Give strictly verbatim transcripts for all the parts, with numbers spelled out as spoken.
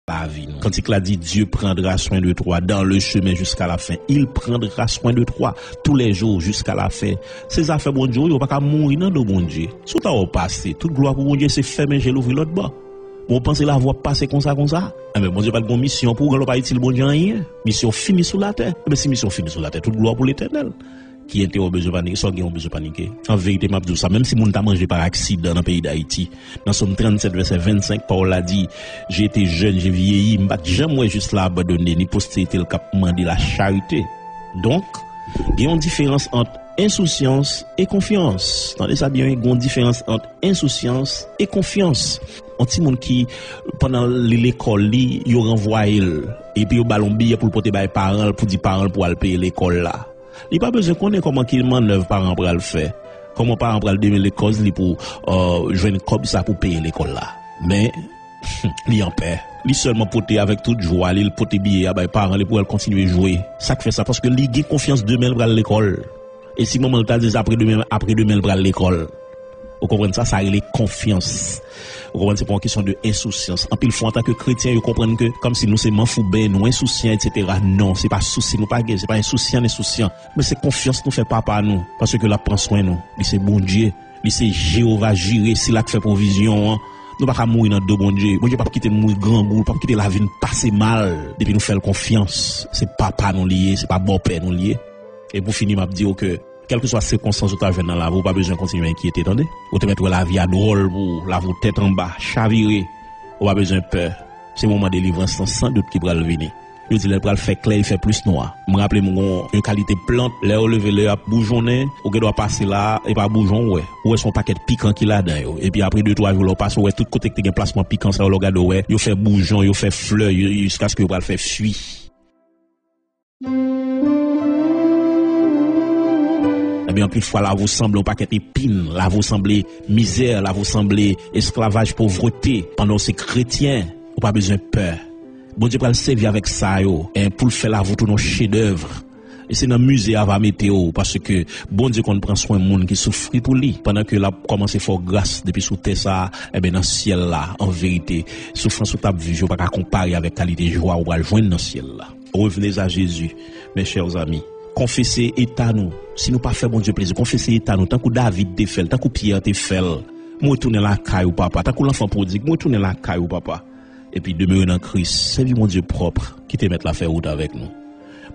lavi nou. Kantik la di, Dieu prendra soin de toi dans le chemin jusqu'à la fin. Il prendra soin de toi tous les jours jusqu'à la fin. Se zafè Bondye, ou pa ka mouri nan do Bondye. Si w ta wè w pase, tout glwa pou Bondye, se fèmen je l, ouvri lòt bò. Bon, w panse lavi w ap pase konsa, konsa? Enben, Bondye pa t gon misyon pou ou, lè w pa itil Bondye anyen. Misyon fini sou latè. Enben, si misyon fini sou latè, tout glwa pou Letènèl. Ki enterè w bezwen panike? Sa w gen w bezwen panike? An verite, m ap di w sa, menm si moun ta manje pa aksidan nan peyi Dayiti, nan Sòm trannsèt, vèsè vennsenk, pawòl la di, J'ai été jeune, j'ai vieilli, m pa t janm wè jis la abandone, ni posterite l k ap mande lacharite. Donk, gen yon diferans ant ensousyans e konfyans. Tande sa byen, wi, gen yon diferans ant ensousyans e konfyans. Yon timoun ki, pandan li lekòl li, yo ranvwaye l, epi yo ba l yon biyè pou l pote bay paran l, pou di paran l pou al peye lekòl la. Li pa bezwen konnen kòman ki mannèv paran pral fè, kòman paran pral demele kòz li pou, euh, jwenn kòb sa pou peye lekòl la. Men, li an pè. Li sèlman pote avèk tout jwa li, li pote biyè a bay paran li pou al kontinye jwe. Sa k fè sa? Paske li gen konfyans demen l pral lekòl. E si manman l ta di l apre demen, apre demen l pral lekòl. Ou konprann sa? Sa rele konfyans. Ou konprann? Se pa yon kesyon de ensousyans. Anpil fwa, antanke kretyen, yo konprann ke kòmsi nou se manfouben, nou ensousyan, etsetera. Non, se pa sousi nou pa gen, se pa ensousyan, n ensousyan. Men se konfyans nou fè Papa nou, paske l ap pran swen nou. Li se Bondye, li se Jewova Jire, sila k fè pwovizyon an. Nou pa ka mouri nan do Bondye. Bondye p ap kite n mouri grangou, l p ap kite lavi n pase mal, depi nou fè l konfyans. Se Papa nou li ye, se pa bòpè nou li ye. E pou fini, m ap di w ke, kèlkeswa sikonstans ou ta jwenn nan lavi w, ou pa bezwen kontinye enkyete, tande. Ou te mèt wè lavi a dwòl pou ou, lavi w tèt anba, chavire. Ou pa bezwen pè. Se moman delivrans lan, san dout, ki pral vini. Yo di lè l pral fè klè, li fè plis nwa. M raple m gon yon kalite plant, lè yo leve, lè y ap boujonnen, ou gen dwa pase la, e pa boujon ou wè. Ou wè se yon pakèt pikan ki ladan yo. Epi apre de twa jou, lè w pase, ou wè tout kote ki te gen plasman pikan sa yo, lè w gade, ou wè, yo fè boujon, yo fè flè, yo, jiskaske yo pral fè fwi. Ebyen, anpil fwa, lavi w sanble yon pakèt epin, lavi w sanble mizè, lavi w sanble esklavaj, povrete. Pandan w se kretyen, ou pa bezwen pè. Bondye pral sèvi avèk sa yo, en, pou l fè lavi w tounen yon chedèv. E se nan mize a va mete w, paske Bondye konn pran swen moun ki soufri pou li. Pandan ke l ap kòmanse fè w gras depi sou tè sa a, ebyen, nan syèl la, an verite, soufrans ou t ap viv yo pa ka konpare avèk kalite jwa ou pral jwenn nan syèl la. Revenez à Jésus, mes chers amis. Konfese eta nou. Si nou pa fè Bondye plezi, konfese eta nou, tankou David te fè l, tankou Pyè te fè l. M retounen lakay ou, Papa. Tankou lanfan pwodig, m retounen lakay ou, Papa. Epi demere nan Kris. Sèvi Bondye pwòp. Kite Mèt la fè wout avèk nou.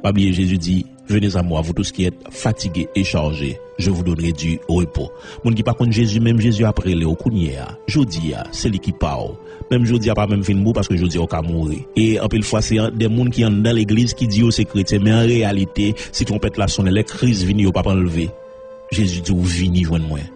Pa bliye, Jezi di, Venez à moi, vous tous qui êtes fatigués et chargés, je vous donnerai du repos. Moun ki pa konn Jezi, menm Jezi ap rele w kounye a. Jodi a, se li ki pa w. Menm jodi a pa menm fin pou ou, paske jodi a ou ka mouri. E anpil fwa, se an, de moun ki anndan legliz ki di yo se kretyen, men an reyalite, si twonpèt la sonnen, lè kriz vini, yo p ap anlve. Jezi di w, vini jwenn mwen.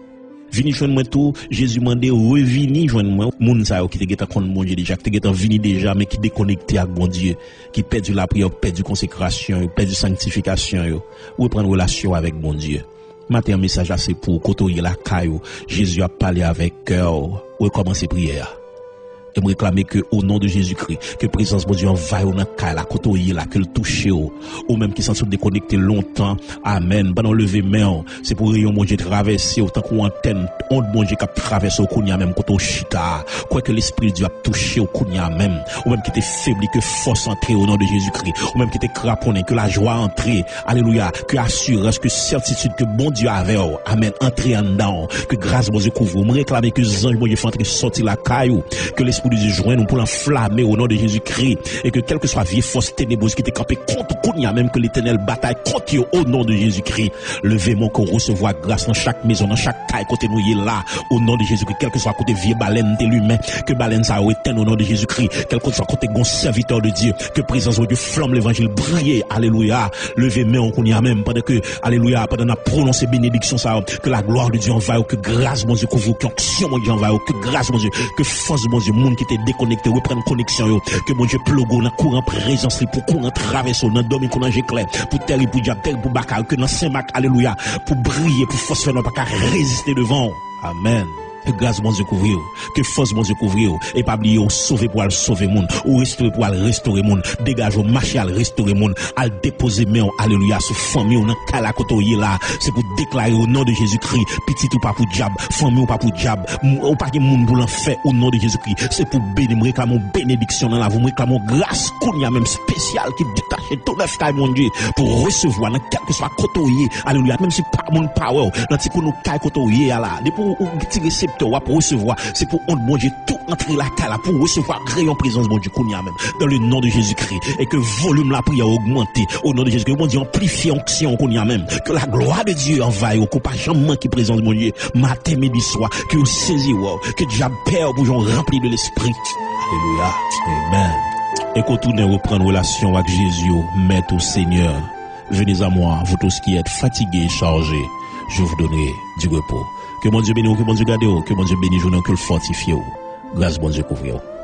Vini jwenn mwen tou, Jezi mande, revini jwenn mwen. Moun sa yo ki te gentan konn Bondye deja, ki te gentan vini deja, men ki dekonekte ak Bondye, ki pèdi lapriyè, pèdi konsekrasyon yo, pèdi sanktifikasyon yo, reprann relasyon w avèk Bondye. Maten an, mesaj la se pou ou, kote w ye lakay ou, Jezi ap pale avèk kè w, rekòmanse priyè a. E m reklame ke, o non de Jezikri, ke prezans Bondye anvayi w nan kay la, kote w ye la, ke l touche w. Ou menm ki santi w dekonekte lontan, amèn. Pandan w leve men w, se pou reyon Bondye travèse w tankou antèn, ond Bondye k ap travèse w kounye a menm kote w chita a. Kwè ke Lespri Dye ap touche w kounye a menm. Ou menm ki te febli, ke fòs antre o non de Jezikri. Ou menm ki te kraponnen, ke lajwa antre. Alelouya. Ke asirans, ke sètitid ke Bondye avè w. Amèn. Antre anndan w. Ke gras Bondye kouvri w. M reklame ke zanj Bondye fè antre sòti lakay ou. Ke Lespri de Dye jwenn ou pou l anflame w o non de Jezikri. E ke kèlkeswa vye fòs tenebrez ki te kanpe kont ou kounye a menm, ke Letènèl batay kont yo o non de Jezikri. Leve men w, ke w resevwa gras nan chak mezon, nan chak kay kote nou ye la, o non de Jezikri. Kèlkeswa kote vye balèn te limen, ke balèn sa yo etenn o non de Jezikri. Kèlkeswa kote gon sèvitè de Dye, ke prezans Bondye, flanm levanjil briye. Alelouya. Leve men w kounye a menm, pandan ke, alelouya, pandan n ap pwononse benediksyon sa yo, ke la gloire de Dieu anvayi w, ke gras Bondye kouvri w, ke onksyon Bondye anvayi w, ke gras Bondye, ke fòs Bondye, moun ki te dekonekte, reprann koneksyon yo, ke Bondye ploge w nan kouran prezans li, pou kouran travèse w, nan dòmi kou nan je klè, pou tèrib pou dyab, tèrib pou baka yo, ke nan Sen Mak, alelouya, pou briye, pou fòs fènwa pa ka reziste devan w. Amèn. Ke gras Bondye kouvri w. Ke fòs Bondye kouvri w. E pa bliye, ou sove pou al sove moun. Ou restore pou al restore moun. Degaje w, mache al restore moun. Al depoze men w, alelouya, sou fanmi w nan kay la kote w ye la. Se pou deklare o non de Jezikri. Pitit ou pa pou dyab. Fanmi w pa pou dyab. M- Ou pa gen moun pou lanfè o non de Jezikri. Se pou beni. M reklame yon benediksyon nan lavi w. M reklame yon gras kounye a menm espesyal ki detache tou nèf kay Bondye pou resevwa nan kèlkeswa kote w ye. Alelouya. Menm si pa moun pa wè w, nan ti koun ou kay kote w ye a la. Depi w ou ti reseptè, w ap resevwa. Se pou ont Bondye tou antre lakay la pou resevwa reyon prezans Bondye kounye a menm. Dans le nom de Jésus-Christ. E ke volim lapriyè ogmante. O non de Jezikri. Bondye anplifye onksyon kounye a menm. Ke la glwa de Dye anvayi w. Ke w pa janm manke prezans Bondye. Maten, midi, swa. Ke yo sezi wè w. Ke dyab pè w pou jan w ranpli de lespri. Alelouya. Amen. E ke w tounen reprann relasyon w ak Jezi, ou Mèt ou Senyè. Venez à moi, vous tous qui êtes fatigués et chargés, je vous donnerai du repos. Ke Bondye beni w, ke Bondye gade w, ke Bondye beni jounen w, ke l fòtifye w. Gras Bondye kouvri w.